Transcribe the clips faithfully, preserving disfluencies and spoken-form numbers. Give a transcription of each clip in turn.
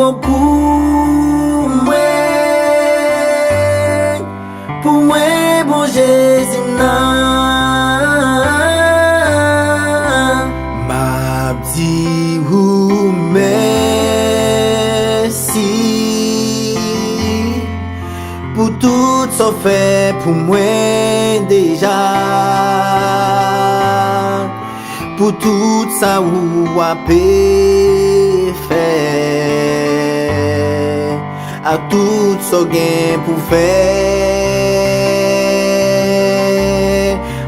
Pou mwen, pou mwen, bon Jezi m nan. M ap di ou mèsi pou tout sa w fè pou mwen deja, pou tout sa ou ape fè, ak tout sa w gen pou fè.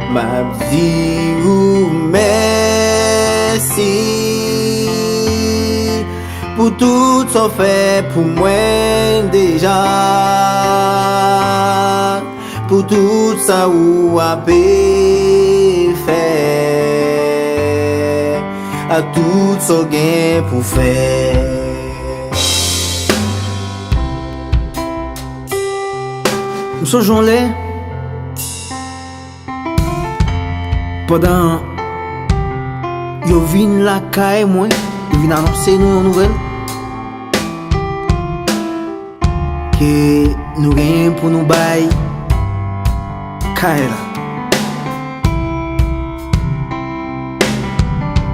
M ap di ou mèsi pou tout sa w fè pou mwen deja, pou tout sa ou ape fè, ak tout sa w gen pou fè. M sonje yon lè, pandan yo vin lakay mwen, yo vin anonse nou yon nouvèl ke nou genyen pou nou bay kay la.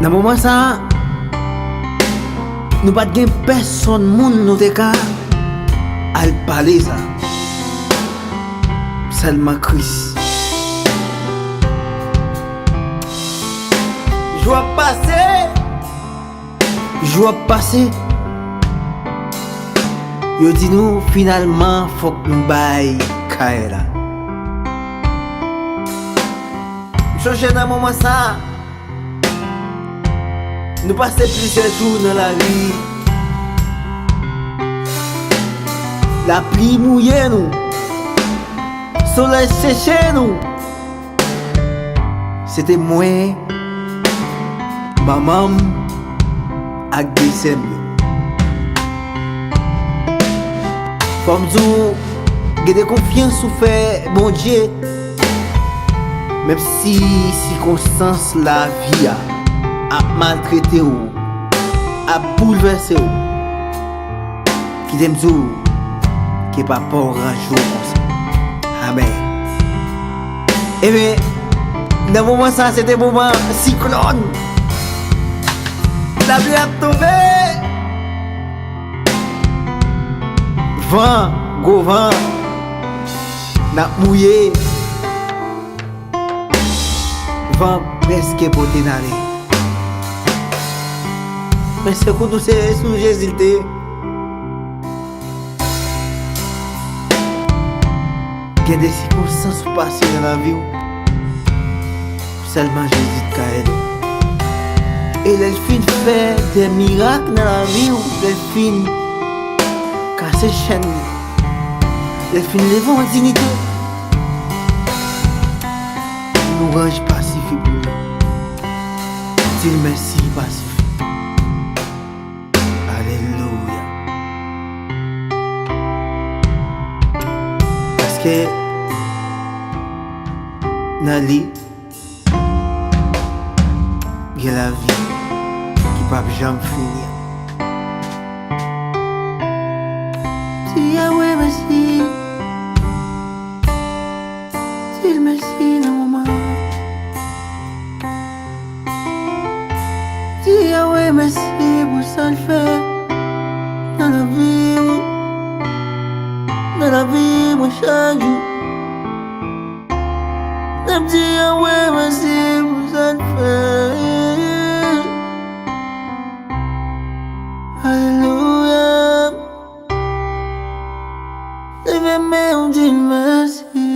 Nan moman sa a, nou pa t gen pèsonn moun nou te ka al pale sa. Sèlman Kris. Jou ap pase, jou ap pase. Yo di nou, finalman, fòk nou bay kay la. M sonje nan moman sa a, nou pase plizyè jou nan lari. Lapli mouye nou. Solèy seche nou. Se te mwen, manman m, ak de sè m yo. Fò m di w, gen de konfyans ou fè Bondye, menm si sikonstans lavi a ap maltrete w, ap boulvèse w, kite m di w, ke papa w ranje w konsa. Amèn. Ebyen, nan moman sa, se te moman siklòn. Lapli ap tonbe. Van, gwo van. N ap mouye. Van prèske pote n ale. Men se kou tou se sou Jezi l te ye. Gen de sikonstans ou pase nan lavi w, sèlman Jezi t ka ede w. E lè l fin fè de mirak nan lavi w, lè l fin kase chèn, lè l fin leve w an diyite, lwanj pa sifi pou li. Di l mèsi pa sifi. Alelouya. Paske nan li, gen lavi ki p ap janm fini. Di Yahweh mèsi. Di l mèsi nan moman an. Di Yahweh mèsi pou sa l fè nan lavi w, nan lavi mwen chak jou. N ap di Yahweh mèsi pou sa l fè. Alelouya. Leve men w, di l mèsi.